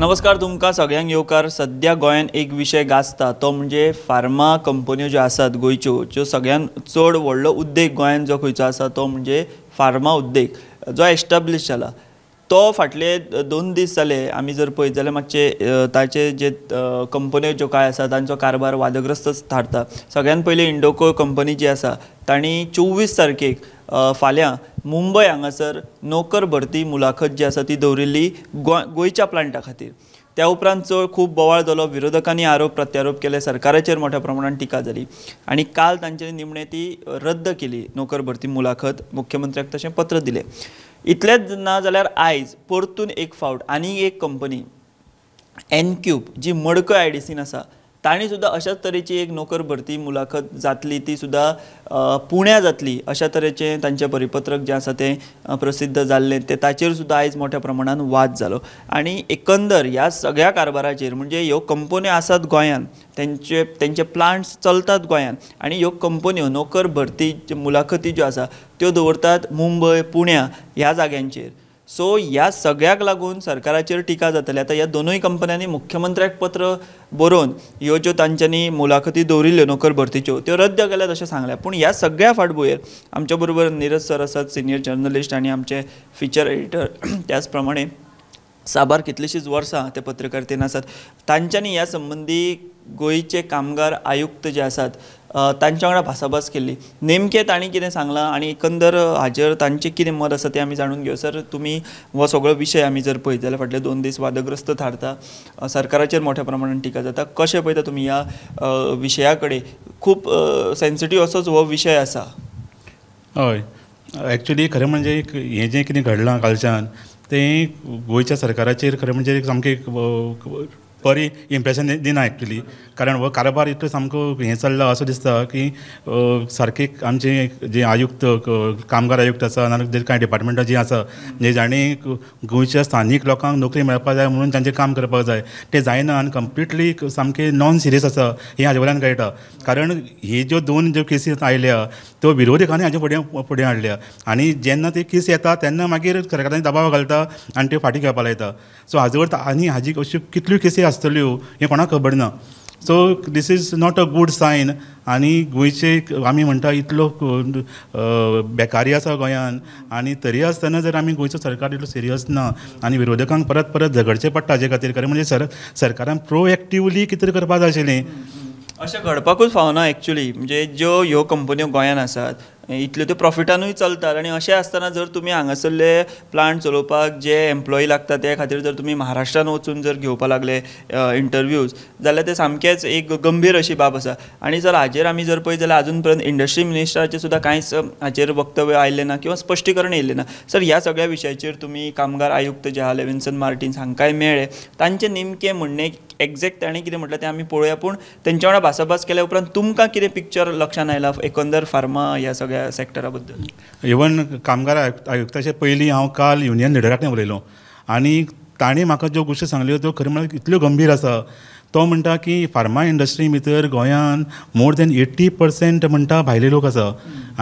नमस्कार, तुमकां सगळ्यांक येवकार. सद्या गोंयांत एक विशय गाजता तो म्हणजे फार्मा कंपन्यो ज्यो आसात गोंयच्यो, ज्यो सगळ्यान चड व्हडलो उद्देग गोंयांत जो खंयचो आसा तो म्हणजे फार्मा उद्देग जो एस्टाब्लीश जाला. तो फाटले 2 दीस जाले आमी जर पळयत जाल्यार मातशे ताचे जे कंपन्यो ज्यो कांय आसा तांचो कारभार वादग्रस्त थारता. सगळ्यान पयलीं इंडोको कंपनी जी आसा तांणी 24 तारखेक फाल्यां मुंबय हांगासर नोकर भरती मुलाखत जी आसा ती दवरिल्ली गोंयच्या प्लांटा खातीर. त्या उपरांत चड खूब बोवाळ जालो, विरोधकांनी आरोप प्रत्यारोप केले, सरकाराचेर मोठ्या प्रमाणान टिका जाली आनी काल तांच्यांनी निमणें ती रद्द केली नोकर भरती मुलाखत. मुख्यमंत्र्याक तशें पत्र दिलें. इतलेंच ना जाल्यार आयज परतून एक फावट आनी एक कंपनी एनक्यूब जी मडकय आयडीसीन आसा तांणी सुद्दां अशाच तरेची एक नोकर भरती मुलाखत जातली, ती सुद्दां पुण्या जातली अशा तरेचें तांचें परिपत्रक जें आसा तें प्रसिद्ध जाल्लें. तें ताचेर सुद्दां आयज मोठ्या प्रमाणान वाद जालो. आनी एकंदर ह्या सगळ्या कारभाराचेर म्हणजे ह्यो कंपन्यो आसात गोंयांत, तेंचे प्लांट्स चलतात गोंयांत आनी ह्यो कंपन्यो नोकर भरती मुलाखती ज्यो आसा त्यो दवरतात मुंबय, पुण्या ह्या जाग्यांचेर. सो ह्या सगळ्याक लागून सरकाराचेर टिका जातली. आतां ह्या दोनूय कंपन्यांनी मुख्यमंत्र्याक पत्र बरोवन ह्यो ज्यो तांच्यांनी मुलाखती दवरिल्ल्यो नोकर भरतीच्यो त्यो रद्द केल्यात अशें सांगलें. पूण ह्या सगळ्या फाटभुंयेर आमच्या बरोबर नीरज सर आसात, सिनियर जर्नलिस्ट आनी आमचे फिचर एडिटर, त्याच प्रमाणे साबार कितलींशींच वर्सां ते पत्रकारितेन आसात. तांच्यांनी ह्या संबंदी गोंयचे कामगार आयुक्त जे आसात तांच्या वांगडा भासाभास केल्ली. नेमकें तांणी कितें सांगलां आनी एकंदर हाजेर तांचें कितें मत आसा तें आमी जाणून घेवया. सर, तुमी हो सगळो विशय आमी जर पळयत जाल्यार फाटले 2 दीस वादग्रस्त थारता, सरकाराचेर मोठ्या प्रमाणान टिका जाता. कशें पळयता तुमी ह्या विशया कडेन? खूब सेन्सिटीव असोच हो विशय आसा. हय, एक्चुली खरें म्हणजे हें जें कितें घडलां कालच्यान तें गोंयच्या सरकाराचेर खरें म्हणजे सामकें बरी इम्प्रेशन दिना एक्चुली. कारण हो कारभार इतलो सामको हें चल्ला असो दिसता की सारके आमचे जे आयुक्त, कामगार आयुक्त आसा नाजाल्यार कांय डिपार्टमेंटां जीं आसा म्हणजे जाणीं गोंयच्या स्थानीक लोकांक नोकरी मेळपाक जाय म्हणून तांचें काम करपाक जाय तें जायना आनी कंप्लिटली सामकें नॉन सिरियस आसा हें हाजे वयल्यान कळटा. कारण ही ज्यो 2 ज्यो केसी आयल्या त्यो विरोधकांनी हाजे फुडें फुडें हाडल्या आनी जेन्ना ते केस येता तेन्ना मागीर सरकारान दबाव घालता आनी त्यो फाटीं घेवपाक लायता. सो हाजे अर्थ आनी हाजी अश्यो कितल्यो केसी आसतल्यो हें कोणाक खबर ना. So this is not a good sign. आनी गोंयचे आमी म्हणटा इतलो बेकारी आसा गोंयान आनी तरी आसतना जर आमी गोंयचो सरकार इतलो सिरियस ना आनी विरोधकांक परत परत झगडचें पडटा हाजे खातीर. खरें म्हणजे सरकारान प्रोएक्टिवली कितें करपाक जाय आशिल्लें. अशें घडपाकूच फावना एक्चुली. म्हणजे ज्यो ह्यो कंपन्यो गोंयांत आसात इतल्यो त्यो प्रॉफिटानूय चलतात आनी अशें आसतना जर तुमी हांगासरले प्लांट चलोवपाक जे एम्प्लॉई लागता ते खातीर जर तुमी महाराष्ट्रान वचून जर घेवपाक लागले इंटरव्यूज जाल्यार ते सामकेंच एक गंभीर अशी बाब आसा. आनी जर हाजेर आमी जर पळयत जाल्यार आजून पर्यंत इंडस्ट्री मिनिस्टराचें सुद्दां कांयच हाचेर वक्तव्य आयलें ना किंवा स्पश्टीकरण येयलें ना. सर, ह्या सगळ्या विशयाचेर तुमी कामगार आयुक्त जे आहा लेविन्सन मार्टिन्स हांकांय मेळ्ळे, तांचें नेमकें म्हणणें एग्जॅक्ट ताणें कितें म्हटलें तें आमी पळोवया. पूण तेंच्या वांगडा भासाभास केल्या उपरांत तुमकां कितें पिक्चर लक्षांत आयलां एकंदर फार्मा ह्या सगळ्या सेक्टरा बद्दल? इवन कामगार आयुक्ताचे पयलीं हांव काल युनियन लिडरा कडेन उलयलो आनी ताणें म्हाका ज्यो गोश्टी सांगल्यो त्यो खरें म्हळ्यार इतल्यो गंभीर आसा. तो म्हणटा की फार्मा इंडस्ट्री भितर गोंयांत मोर दॅन 80% म्हणटा भायले लोक आसा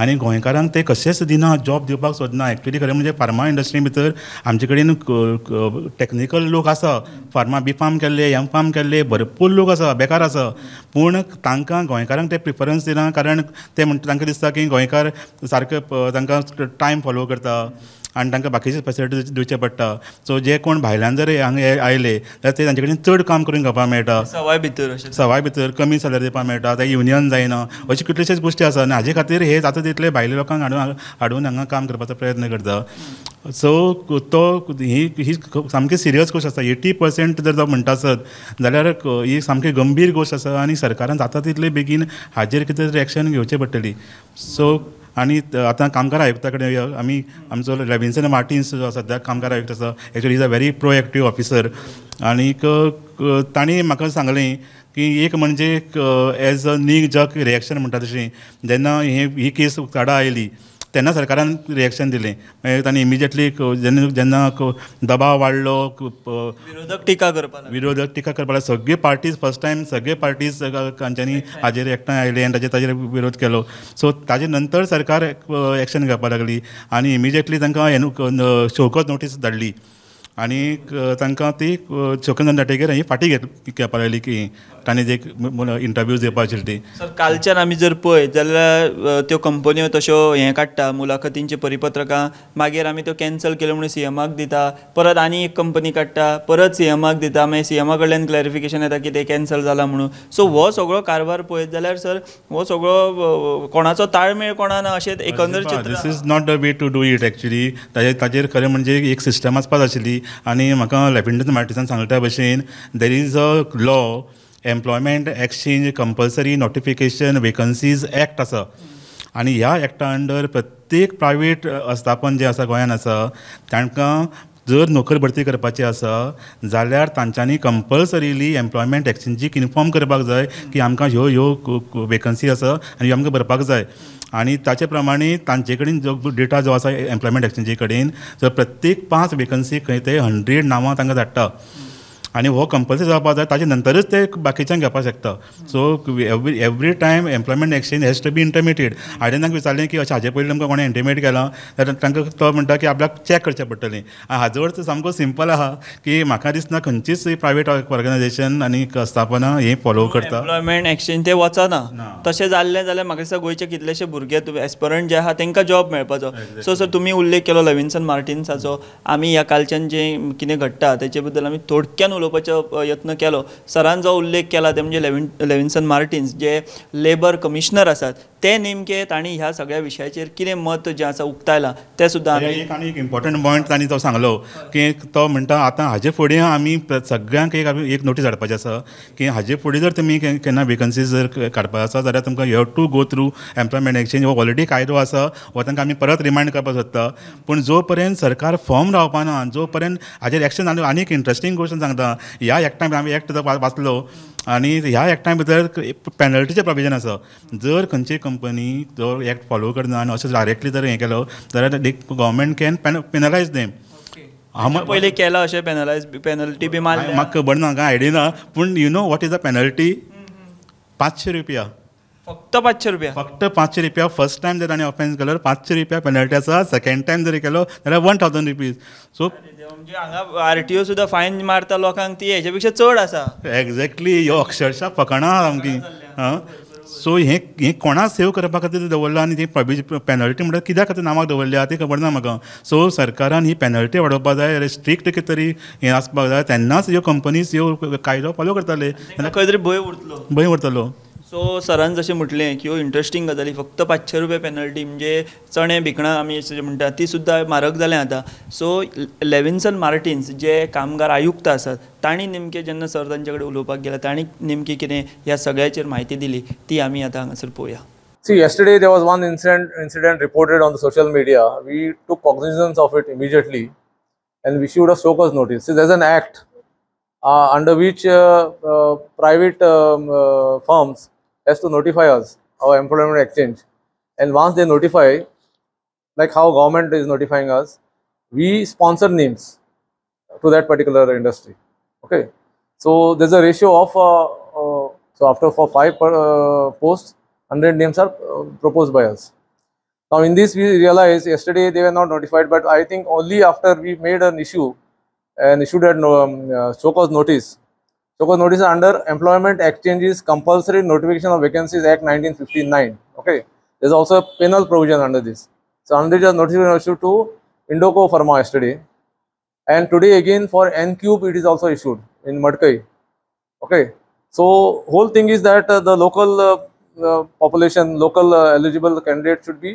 आनी गोंयकारांक ते कशेंच दिना, जॉब दिवपाक सोदना. एक्चुली खरें म्हणजे फार्मा इंडस्ट्री भितर आमचे कडेन टॅक्निकल लोक आसा, फार्मा बी फार्म केल्ले, एम फार्म केल्ले भरपूर लोक आसा, बेकार आसा. पूण तांकां गोंयकारांक ते प्रिफरन्स दिना कारण ते म्हणटा तांकां दिसता की गोंयकार सारके तांकां टायम फॉलो करता आनी तांकां बाकीचे फेसिलिटीज दिवचे पडटा. सो जे कोण भायल्यान जर हांगा आयले जाल्यार ते तांचे कडेन चड काम करून घेवपाक मेळटा, सवाय भितर कमी सॅलरी दिवपाक मेळटा, ते युनियन जायना, अश्यो कितल्योश्योच गोश्टी आसा. आनी हाजे खातीर हे जाता तितले भायले लोकांक हाडून हांगा काम करपाचो प्रयत्न करता. सो तो ही सामकी सिरियस गोश्ट आसा. 80% जर तो म्हणटा आसत जाल्यार ही सामकी गंभीर गोश्ट आसा आनी सरकारान जाता तितले बेगीन हाजेर कितें तरी एक्शन घेवचें पडटली. सो आनी आतां कामगार आयुक्ता कडेन आमी आमचो लेविन्सन मार्टिन्स जो सद्याक कामगार आयुक्त आसा, actually is a very proactive officer. आनीक तांणी म्हाका सांगलें की एक म्हणजे as a knee jerk reaction म्हणटा तशें जेन्ना ही केस उक्ताडा आयली तेन्ना सरकारान रिएक्शन दिलें. मागीर तांणी इमिजिएटली जेन्ना जेन्ना दबाव वाडलो, विरोधक टिका करपाक, विरोधक टिका करपाक सगळे पार्टीज फर्स्ट टायम सगळे पार्टीज तांच्यांनी हाजेर एकठांय आयले आनी ताजेर विरोध केलो. सो ताजे नंतर सरकार एक्शन घेवपाक लागली आनी इमिजिएटली तांकां शोकॉज नोटीस धाडली. आनी तांकां ती शोकन जातकीर ही फाटीं घेवपाक लागली की तांणी जे इंटरव्यूज दिवपा आशिल्ली ती. सर कालच्यान आमी जर पळयत जाल्यार त्यो कंपन्यो तश्यो हें काडटा मुलाखतींची परिपत्रकां, मागीर आमी त्यो कॅन्सल केल्यो म्हणून सीएमाक दिता, परत आनी एक कंपनी काडटा, परत सीएमाक दिता, मागीर सीएमा कडल्यान क्लॅरिफिकेशन येता की तें कॅन्सल जालां म्हणून. सो हो सगळो कारभार पळयत जाल्यार सर हो सगळो कोणाचो ताळमेळ कोणा ना अशें एकंदर चित्र. This is not the way to do it actually. ताजेर खरें म्हणजे एक सिस्टम आसपाक आशिल्ली आनी म्हाका लेविंटन मार्टिसान सांगला त्या भशेन there is a law employment exchange compulsory notification vacancies act आसा आनी ह्या एक्टा अंडर प्रत्येक प्रायवेट आस्थापन जें आसा गोंयान आसा तांकां जर नोकर भरती करपाची आसा जाल्यार तांच्यांनी कंपल्सरीली एम्प्लॉयमेंट एक्सचेंजीक इन्फॉर्म करपाक जाय की आमकां ह्यो ह्यो वेकन्सी आसा आनी ह्यो आमकां भरपाक जाय आनी ताचे प्रमाणे तांचे कडेन जो डेटा जो आसा एम्प्लॉयमेंट एक्सचेंजी कडेन जर प्रत्येक 5 वेकन्सी खंय ते 100 नांवां तांकां धाडटा आनी हो कंपल्सरी जावपाक जाय, ताजे नंतरच ते बाकीच्यांक घेवपाक शकता. So every time employment exchange has to be intimated. हांवें तांकां विचारलें की अशें हाजे पयलीं तुमकां कोणें इंटिमेट केलां जाल्यार तांकां तो म्हणटा की आपल्याक चॅक करचें पडटलें. हाजो अर्थ सामको सिंपल आहा की म्हाका दिसना खंयचीच प्रायवेट ऑर्गनायझेशन आनी स्थापना हें फॉलो करता. एम्प्लॉयमेंट एक्सचेंज ते वचना. तशें जाल्लें जाल्यार म्हाका दिसता गोंयचे कितलेशे भुरगे एस्परंट जे आहा तांकां जॉब मेळपाचो. सो सर तुमी उल्लेख केलो लेविन्सन मार्टिन्साचो, आमी ह्या कालच्यान जें कितें घडटा तेचे बद्दल आमी थोडक्यान उलोवपाचो यत्न केलो. सरान जो उल्लेख केला ते म्हणजे लेविन्सन मार्टिन्स जे लेबर कमिशनर आसात ते नेमके तांणी ह्या सगळ्या विशयाचेर कितें मत जें आसा उक्तायलां तें सुद्दां आमी एक आनी एक इम्पॉर्टंट पॉयंट तांणी तो सांगलो की तो म्हणटा आतां हाजे फुडें आमी सगळ्यांक एक नोटीस धाडपाची आसा की हाजे फुडें जर तुमी केन्ना वेकन्सीज जर काडपा आसा जाल्यार तुमकां you have to go through employment exchange. हो ऑलरेडी कायदो आसा हो तांकां आमी परत रिमायंड करपाक सोदता. पूण जो पर्यंत सरकार फर्म रावपाना जो पर्यंत हाजेर एक्शन आनी एक इंट्रस्टींग क्वेश्चन सांगता, ह्या एक्टा आमी एक्ट वाचलो आनी ह्या एक्टा भितर पेनल्टीचें प्रोविजन आसा. जर खंयची कंपनी जो एक्ट फॉलो करना आनी अशें डायरेक्टली जर हें केलो जाल्यार गव्हर्मेंट can penalise them. पयलीं केलां अशें पेनलायज पेनल्टी बी मारल्या म्हाका खबर ना, कांय आयडिया ना, पूण you know what is the penalty? 500 रुपया. फक्त 500 रुपया? फक्त 500 रुपया. फर्स्ट टायम जर ताणें ऑफेन्स केलो 500 रुपया पेनल्टी आसा. सेकेंड टायम जर केलो जाल्यार 1000 रुपीज. सो म्हणजे हांगा आरटीओ सुद्दां फायन मारता लोकांक ती हेजे पेक्षा चड आसा. एग्जॅक्टली, ह्यो अक्षरशा फकाणां सामकी. आं, सो हें हें कोणाक सेव करपा खातीर दवरलां आनी ती पेनल्टी म्हणल्यार कित्या खातीर नांवाक दवरल्या ती खबर ना म्हाका. सो सरकारान ही पेनल्टी वाडोवपा जाय, स्ट्रिक्ट कितें तरी हें आसपाक जाय, तेन्नाच ह्यो कंपनीज ह्यो कायदो फॉलो करतले, खंय तरी भंय उरतलो, भंय उरतलो. सो सरान जशें म्हटलें की ह्यो इंट्रस्टींग गजाली, फक्त 500 रुपया पेनल्टी म्हणजे चणे भिकणां आमी अशें म्हणटा ती सुद्दां म्हारग जालें आतां. सो लेविन्सन मार्टिन्स जे कामगार आयुक्त आसात तांणी नेमकें जेन्ना सर तांचे कडेन उलोवपाक गेले तांणी नेमकी कितें ह्या सगळ्याचेर म्हायती दिली ती आमी आतां हांगासर पळोवया. See, yesterday there was one incident reported on the social media. We took cognizance of it immediately and we issued a show cause notice. See, there's an act under which private firms has to notify us, our employment exchange, and once they notify, like how government is notifying us, we sponsor names to that particular industry. Okay, so there's a ratio of so after for 5 posts, 100 names are proposed by us. Now in this we realized yesterday they were not notified, but I think only after we made an issue and issued a show cause notice. Show cause notice under Employment Exchanges Compulsory Notification of Vacancies Act 1959. Okay, there is also a penal provision under this. So under this notification issued to Indoco Pharma yesterday, and today again for N-Cube it is also issued in Madkai. Okay, so whole thing is that the local population, local eligible candidates should be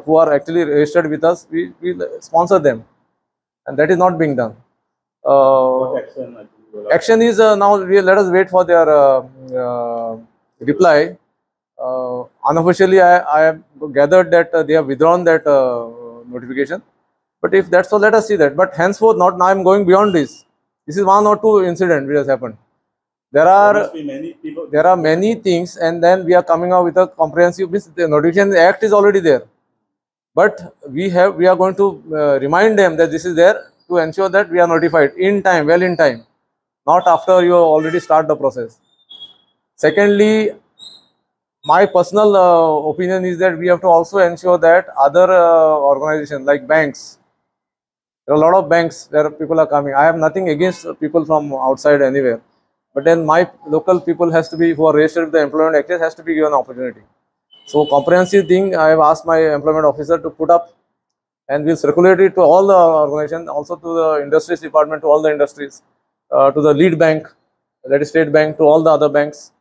who are actually registered with us, we sponsor them, and that is not being done. What action? Action is now let us wait for their reply. Unofficially, I have gathered that they have withdrawn that notification. But if that's so, let us see that. But henceforth, not now. I am going beyond this. This is one or two incident which has happened. There are many people. There are many things, and then we are coming out with a comprehensive. The notification act is already there, but we are going to remind them that this is there to ensure that we are notified in time, well in time, not after you already start the process. Secondly, my personal opinion is that we have to also ensure that other organizations like banks, There are a lot of banks where people are coming. I have nothing against people from outside anywhere, but then my local people has to be, who are registered with the Employment Exchange, has to be given opportunity. So comprehensive thing, I have asked my employment officer to put up, and we'll circulate it to all the organizations, also to the industries department, to all the industries, to the lead bank, that is State Bank, to all the other banks.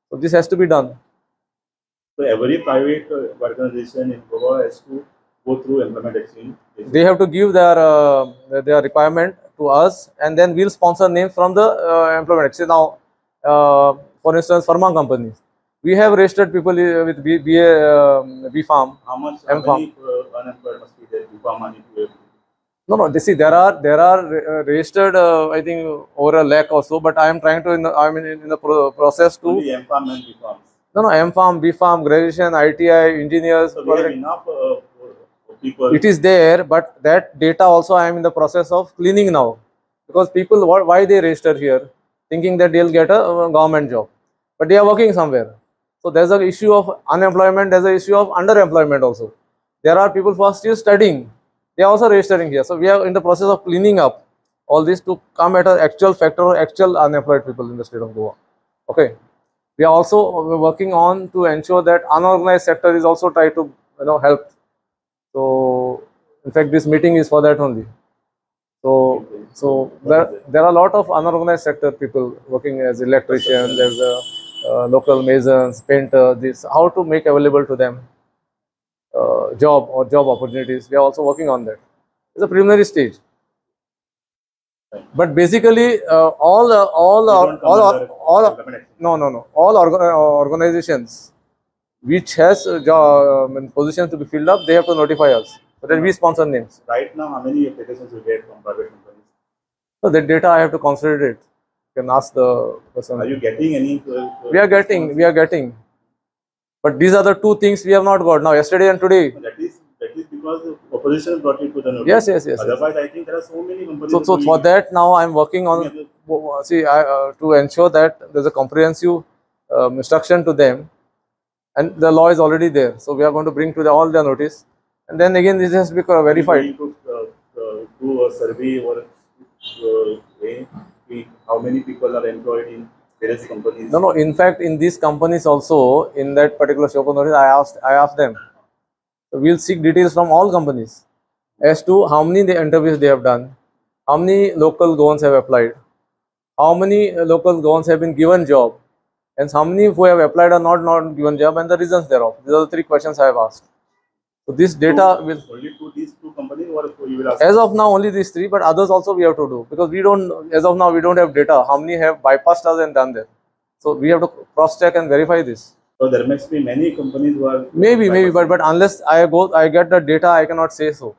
So this has to be done. So every private organization in Goa has to go through Employment Exchange. They have to give their requirement to us, and then we'll sponsor names from the Employment Exchange. Now, for instance, pharma companies. We have registered people with BA, B Farm. How much? M How many unemployed must be there? B Farm. No, no. They see, there are registered. I think over a lakh or so. But I am trying to. I am in the process to. Only M Farm and B Farm. No, no. M Farm, B Farm, graduation, ITI, engineers. So we have enough people. It is there, but that data also I am in the process of cleaning now, because people, why they register here, thinking that they'll get a government job, but they are working somewhere. So there's an issue of unemployment, there's an issue of underemployment also. There are people who are still studying, they are also registering here. So we are in the process of cleaning up all this to come at an actual factor of actual unemployed people in the state of Goa. Okay. We are also working on to ensure that unorganized sector is also try to, you know, help. So in fact, this meeting is for that only. So, so there are a lot of unorganized sector people working as electricians, there's a local masons, painter, this, how to make available to them job or job opportunities. We are also working on that. It's a preliminary stage. But basically, all organizations which has job positions to be filled up, they have to notify us. So that we sponsor names. Right now, how many applications you get from private companies? So the data I have to consolidate. You can ask the person. Are you getting any? We are getting. We are getting. But these are the two things we have not got now. Yesterday and today. That is because the opposition brought it to the notice. Yes, yes, yes. Otherwise, I think there are so many companies. So for that now I am working on. See, to ensure that there is a comprehensive instruction to them, and the law is already there. So we are going to bring to all the notice, and then again this has to be verified. To do a survey or how many people are employed in various companies? No, no. In fact, in these companies also, in that particular show notice, I asked them. So we'll seek details from all companies as to how many the interviews they have done, how many local Goans have applied, how many local Goans have been given job, and how many who have applied are not given job, and the reasons thereof. These are the three questions I have asked. So this data will only to these two companies, or you will ask? As of now only these three, but others also we have to do, because we don't, as of now we don't have data how many have bypassed us and done that. So we have to cross check and verify this. So there must be many companies who are maybe, but unless I get the data, I cannot say so.